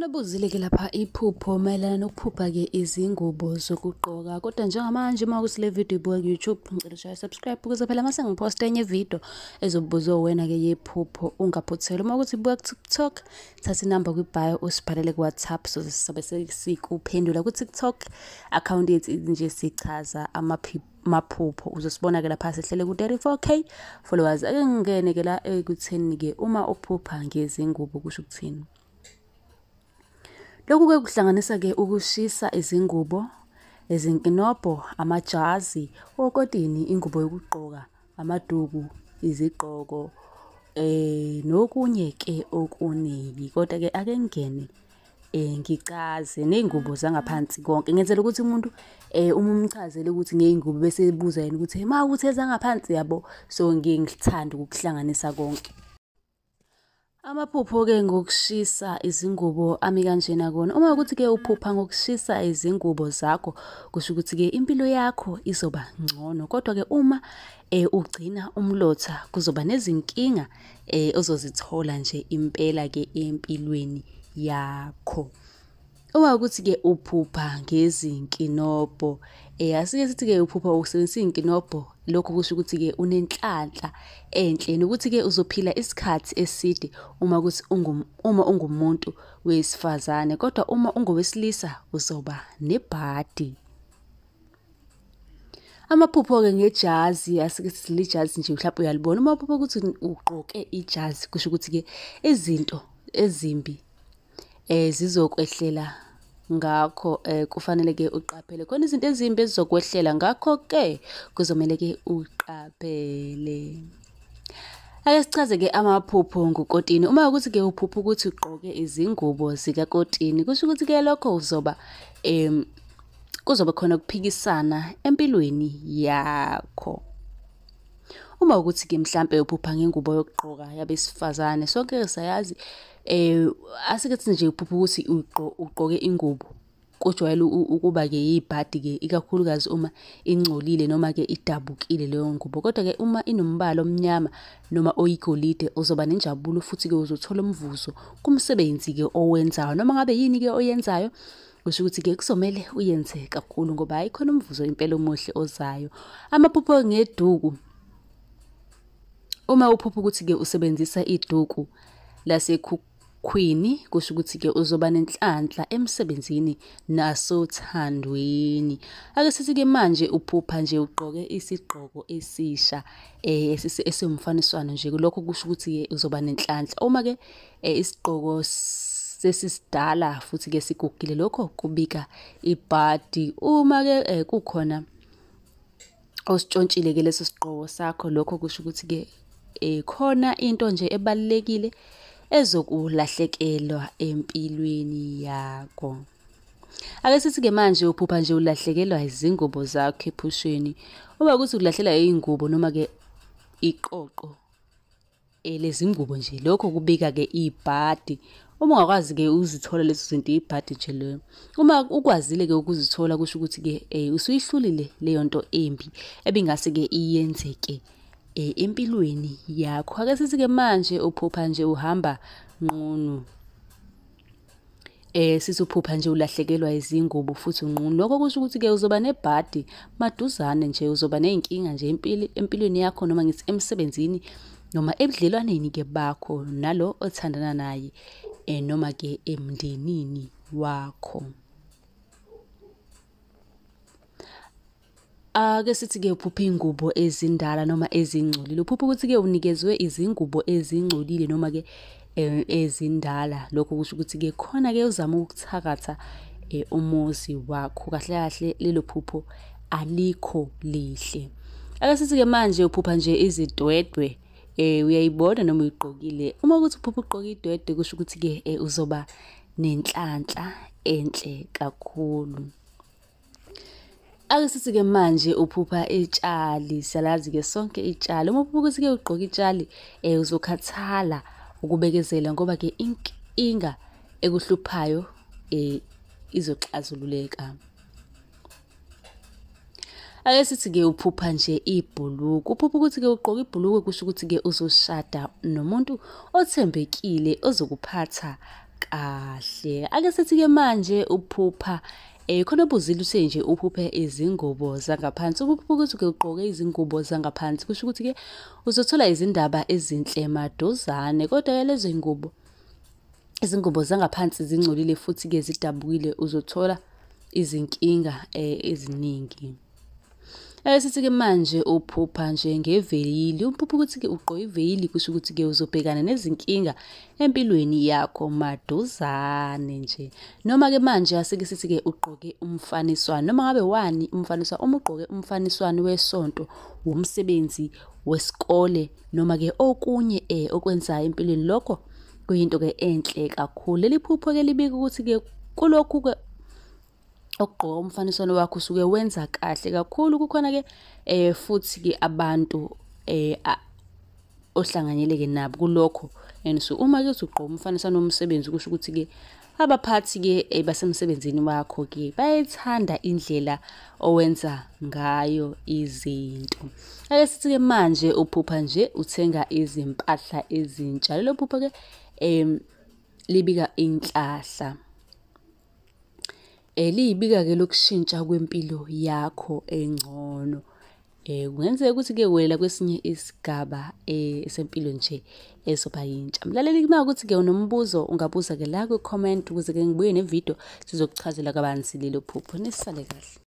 Nobuzile-ke lapha iphupho mayelana nokuphupha-ke izingubo zokugqoka. Kodwa njengamanje uma kuthi le video ibuka ku-YouTube, ngicela ushaye subscribe ukuze phela mase ngiphosta enye ividiyo ezobuzwa wena-ke yephupho ungaphuthelwa. Uma kuthi ibuka ku-TikTok, thatha inamba kwi-bio usibhalele ku-WhatsApp soze sizobe sesikuphendula. Ku-TikTok account yethu nje sichaza amaphupho, uzosibona-ke lapha sihlele ku-34K followers. Ake ngingene-ke la ekutheni-ke uma uphupha ngezingubo kusho ukuthini. Lokhu-ke kuhlanganisa-ke ukushisa izingubo, izinkinobho, amajazi, okotini, ingubo yokugqoka, amaduku, izigqoko, nokunye-ke okuningi. Kodwa-ke ake ngingene ngichaze ney'ngubo zangaphansi konke. Ngenzela ukuthi umuntu uma umchazele ukuthi ngey'ngubo bese ebuza yena ukuthi ma ukuthi ezangaphansi yabo. So ngiye ngithande ukukuhlanganisa konke. Amaphupho-ke ngokushisa izingubo ami kanjena kona. Uma kuwukuthi-ke uphupha ngokushisa izingubo zakho, kusho ukuthi-ke impilo yakho izoba ngcono. Kodwa-ke uma ugcina umlotha kuzoba nezinkinga ozozithola nje impela-ke empilweni yakho. Uma kuwukuthi-ke uphupha ngezinkinobho, asike sithi-ke uphupha usebenzisa iy'nkinobho, lokho kusho ukuthi-ke unenhlanhla enhle nokuthi-ke uzophila isikhathi eside uma kuthi uma ungumuntu wesifazane, kodwa uma ungowesilisa uzoba nebhadi. Amaphupho-ke ngejazi, asike sithi lijazi nje mhlawumbe uyalibona. Uma uphupha ukuthi ugqoke ijazi, kusho ukuthi-ke izinto ezimbi zizokwehlela, ngakho kufanele-ke uqaphele. Khona izinto ezimbi ezizokwehlela, ngakho-ke kuzomele-ke uqaphele. Ake sichaze-ke amaphupho ngokotini. Uma kuwukuthi-ke uphupha ukuthi ugqoke izingubo zikakotini, kusho ukuthi-ke lokho uzoba kuzoba khona ukuphikisana empilweni yakho. Uma ukuthi-ke mhlampe uphupha ngengubo yokugqoka yabesifazane, sonke sayazi asike sithi nje uphupha ukuthi ugqoke ingubo, kujwayele ukuba-ke yibhadi-ke, ikakhulukazi uma ingcolile noma-ke idabukile leyo ngubo. Kodwa-ke uma inombala omnyama noma oyigolide, uzoba nenjabulo futhi-ke uzothola umvuzo kumsebenzi-ke owenzayo. Noma ngabe yini-ke oyenzayo, kusho ukuthi-ke kuzomele uyenze kakhulu ngoba hhayi khona umvuzo impela omuhle ozayo. Amaphupho ngeduku. Uma uphupha ukuthi-ke usebenzisa iduku lasekhukhwini, kusho ukuthi-ke uzoba nenhlanhla emsebenzini nasothandweni. Ake sithi-ke manje uphupha nje ugqoke isigqoko esisha esiwumfaniswano nje, lokho kusho ukuthi-ke uzoba nenhlanhla. Uma-ke isigqoko sesisidala futhi-ke sigugile, lokho kubika ibhadi. Uma-ke kukhona ositshontshile-ke leso sigqoko sakho, lokho kusho ukuthi-ke khona into nje ebalulekile ezokulahlekelwa empilweni yakho. Ake sithi-ke manje uphupha nje ulahlekelwa izingubo zakho ephusheni. Uma kuwukuthi ulahlekelwa iy'ngubo noma-ke iqoqo lezingubo nje, lokho kubika-ke ibhadi. Uma ungakwazi-ke uzithola lezo zinto, ibhadi nje leyo. Uma ukwazile-ke ukuzithola, kusho ukuthi-ke usuyihlulile leyo nto embi ebingase-ke iyenzeke empilweni yakho. Ake sithi-ke manje uphupha nje uhamba nqunu. Sithi uphupha nje ulahlekelwa izingubo futhi unqunu. Lokho kusho ukuthi-ke uzoba nebhadi maduzane nje, uzoba ney'nkinga nje empilweni yakho, noma ngithi emsebenzini, noma ebudlelwaneni-ke bakho nalo othandana naye, noma-ke emndenini wakho. Ake sithi-ke uphupha iy'ngubo ezindala noma ezingcolile. Uphupha ukuthi-ke unikezwe izingubo ezingcolile noma-ke ezindala. Lokho kusho ukuthi-ke khona-ke uzama ukuthakatha umuzi wakho. Kahle kahle lelo phupho alikho lihle. Ake sithi-ke manje uphupha nje izidwedwe, uyayibona noma uyigqokile. Uma kuwukuthi uphupha ugqoke idwedwe, kusho ukuthi-ke uzoba nenhlanhla enhle kakhulu. Ake sithi-ke manje uphupha itshali, siyalazi-ke sonke itshali. Uma uphupha ukuthi-ke ugqoke itshali, uzokhathala ukubekezela ngoba-ke inkinga ekuhluphayo izoxazululeka. Ake sithi-ke uphupha nje ibhuluku. Uphupha ukuthi-ke ugqoke ibhuluku, kusho ukuthi-ke uzoshada nomuntu othembekile ozokuphatha kahle. Ake sithi-ke manje uphupha khona obuzile uthe nje uphuphe izingubo zangaphansi. Uphupha ukuthi-ke ugqoke izingubo zangaphansi, kusho ukuthi-ke uzothola izindaba ezinhle maduzane. Kodwa-ke lezo zingubo, izingubo zangaphansi zingcolile futhi-ke zidabukile, uzothola izinkinga eziningi. Ake sithi-ke manje uphupha nje ngeveyili, uphupha ukuthi-ke ugqoke iveyili, kusho ukuthi-ke uzobhekana nezinkinga empilweni yakho maduzane nje. Noma-ke manje asike sithi-ke ugqoke umfaniswano, noma ngabe wani umfaniswano, uma ugqoke umfaniswano wesonto, womsebenzi, wesikole, noma-ke okunye okwenzayo empilweni, lokho kuyinto-ke enhle kakhulu. Leli phupho-ke libika ukuthi-ke kulokhu-ke okugqoka umfaniswano wakho usuke wenza kahle kakhulu. Kukhona-ke futhi-ke abantu ohlanganyele-ke nabo kulokho. And so uma-ke uzugqoka umfaniswano womsebenzi, kusho ukuthi-ke abaphathi-ke basemsebenzini wakho-ke bayayithanda indlela owenza ngayo izinto. Ake sithi-ke manje uphupha nje uthenga izimpahla ezintsha. Lelo phupho-ke libika inhlahla. Liyibika-ke lokushintsha kwempilo yakho engcono. Kungenzeka ukuthi-ke wela kwesinye isigaba sempilo nje ezoba yintsha. Mlaleli, uma kuwukuthi-ke unombuzo ungabuza-ke la kwi-comment ukuze-ke ngibuye nevidiyo sizokuchazela kabanzi lelo phupho. Nisale kahle.